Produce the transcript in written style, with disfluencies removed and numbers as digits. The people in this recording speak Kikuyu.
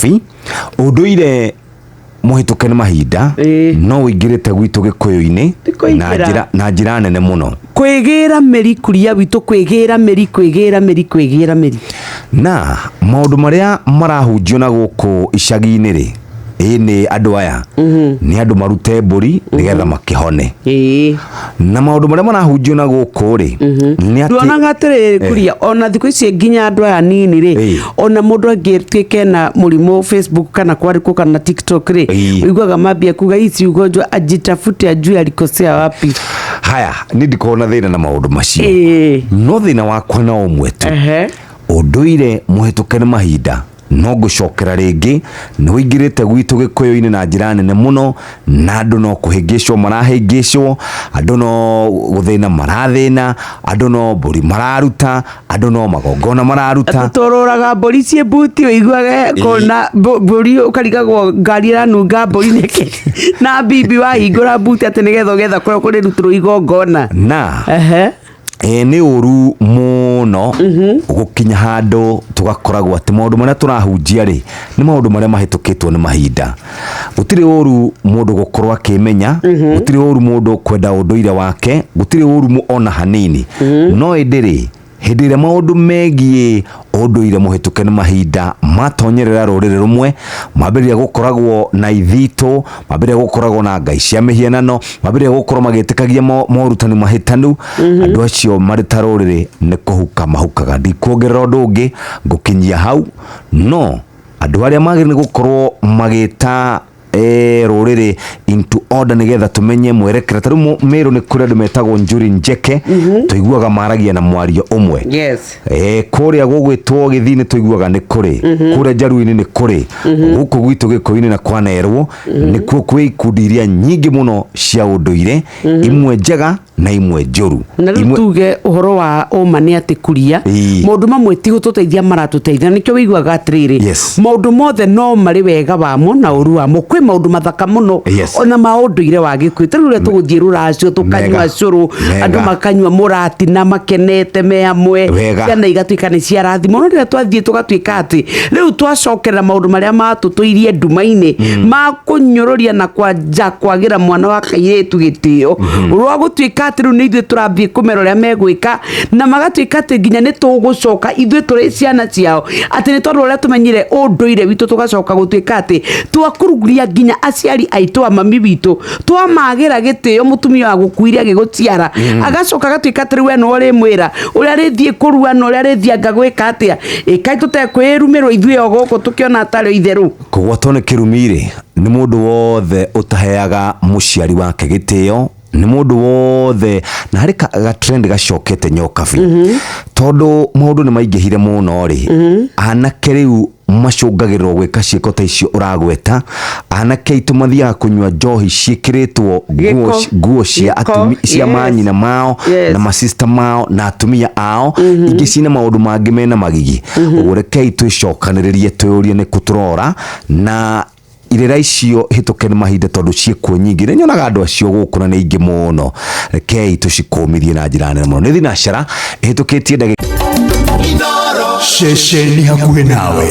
Nyokabi, ũndũire mũhĩtũke nĩ mahinda no ũingĩrĩte gwitũ Gĩkũyũ-inĩ Ti na kũingĩra. njĩra na njĩra nene mũno. Kwĩgĩra mĩri kuria witũ, kwĩgĩra mĩri, kwĩgĩra mĩri, kwĩgĩra mĩri. Na maũndũ marĩa marahunjio na gũkũ icagi-inĩ rĩ, ĩ nĩ andũ aya nĩ andũ marute mbũri nĩgetha makĩhone. Na maũndũ marĩa marahunjio na gũkũ rĩ, nĩ atĩ Nduonaga atĩrĩrĩ kuria, ona thikũ ici nginya andũ aya nini rĩ, ona mũndũ angĩtuĩke na mũrimũ Facebook kana kwarĩkũ kana TikTok rĩ, ũiguaga mambia kuga ici ugonjwa, ajitafute ajue alikosea wapi. Haya, niĩ ndikoragwo na thĩna na maũndũ macio, no thĩna wakwa na ũmwe tu, ũndũire mũhĩtũke nĩ mahinda no ngũcokera rĩngĩ nĩ ũingĩrĩte gwitũ Gĩkũyũ-inĩ na njĩra nene mũno, na andũ no kũhĩngĩcwo marahĩngĩcwo, andũ no gũthĩna marathĩna, andũ no mbũri mararuta, andũ no magongona mararuta. Tũrũraga mbũri ciĩ mbuti, ũiguage kũna mbũri ũkarigagwo ngari ĩranunga mbũri nĩkĩ, na bibi wahingũra mbuti atĩ nĩgetha ũgetha kũrĩa kũrĩrutĩrwo igongona. Na nĩ ũru mũno gũkinya handũ tũgakoragwo atĩ maũndũ marĩa tũrahunjia rĩ, nĩ maũndũ marĩa mahĩtũkĩtwo nĩ mahinda. Gũtirĩ ũru mũndũ gũkorwo akĩmenya, gũtirĩ ũru mũndũ kwenda ũndũire wake, gũtirĩ ũru ona hanini, no ĩndĩ rĩ, hĩndĩ ĩrĩa maũndũ megiĩ ũndũire mũhĩtũke nĩ mahinda matonyerera rũrĩrĩ rũmwe, mambĩrĩria gũkoragwo na ithitũ, mambĩrĩria gũkoragwo na ngai cia mĩhianano, mambĩrĩria gũkorwo magĩtĩkagia morutani mahĩtanu, andũ acio marĩ ta rũrĩrĩ nĩ kũhuka mahukaga. Ndikuongerera ũndũ ũngĩ, ngũkinyia hau. No andũ arĩa magĩrĩire nĩ gũkorwo magĩta rũrĩrĩ into order nĩgetha tũmenye mwerekera, ta rĩu Mĩrũ nĩ kũrĩ andũ metagwo Njuri Njeke, tũiguaga maragia na mwario ũmwe. Kũrĩa gũgwĩtwo Gĩthii nĩ tũiguaga nĩ kũrĩ, kũrĩa Njaruo-inĩ nĩ kũrĩ, gũkũ gwitũ Gĩkũyũ-inĩ na kwanerwo nĩkuo kwĩ ikundi iria nyingĩ mũno cia ũndũire, imwe njega na imwe njũru. Na rĩu tuge ũhoro wa ũma nĩ atĩ kuria, maũndũ mamwe ti gũtũteithia maratũteithia, nĩkĩo wĩiguaga atĩrĩrĩ, maũndũ mothe no marĩ wega wamo na ũru wamo. Kwĩ maũndũ mathaka mũno ona ma ũndũire wa Gĩkũyũ, ta rĩu ũrĩa tũgũthiĩ rũracio, tũkanyua cũrũ, andũ makanyua mũratina makenete me hamwe, ciana igatuĩka nĩ ciarathimwo. No rĩrĩa twathiĩ tũgatuĩka atĩ rĩu twacokerera maũndũ marĩa matũtũirie nduma-inĩ, ma kũnyũrũria na kwanja kwagĩra mwana wa kairĩtu gĩtĩo, rwa gũtuĩka atĩ rĩu nĩ ithuĩ tũrathiĩ kũmera ũrĩa megwĩka, na magatuĩka atĩ nginya nĩ tũgũcoka ithuĩ tũrĩ ciana ciao, atĩ nĩ tondũ ũrĩa tũmenyire ũndũire witũ, tũgacoka gũtuĩka atĩ twakururia nginya aciari aitũ a mami witũ, twamagĩra gĩtĩo, mũtumia wa gũkuire agĩgũciara, agacoka agatuĩka atĩ rĩu we nĩwe ũrĩmwĩra ũrĩa arĩthiĩ kũrua na ũrĩa arĩthiĩ anga gwĩka atĩa. Ĩkai tũtekwĩrumĩrwo ithuĩ o gũkũ tũkĩona atarĩ itherũ. Kũgwatwo nĩ kĩrumi-rĩ, nĩ mũndũ wothe ũtaheaga mũciari wake gĩtĩo, nĩ mũndũ wothe, na harĩ ga trend gacokete Nyokabi, tondũ maũndũ nĩ maingĩhire mũno rĩ, anake rĩu macũngagĩrĩrwo gwĩka ciĩko ta icio ũragweta. Anake aitũ mathiaga kũnyua njohi ciĩkĩrĩtwo nguo Gĩko. nguo cia Gĩko, atumi, cia manyina mao na masista mao na atumia ao, ingĩ cina maũndũ mangĩ mena magigi. Ũguo rekei twĩcokanĩrĩrie, twĩyũrie nĩ kũ tũrora na irĩra icio hĩtũke nĩ mahinda, tondũ ciĩkuo nyingĩ. Nĩ nyonaga andũ acio gũkũ na nĩ aingĩ mũno. Rekei tũcikũmithie na njĩra nene mũno. Nĩ thinacara ĩhĩtũkĩtie ndagĩka Ceceni hakuhĩ nawe.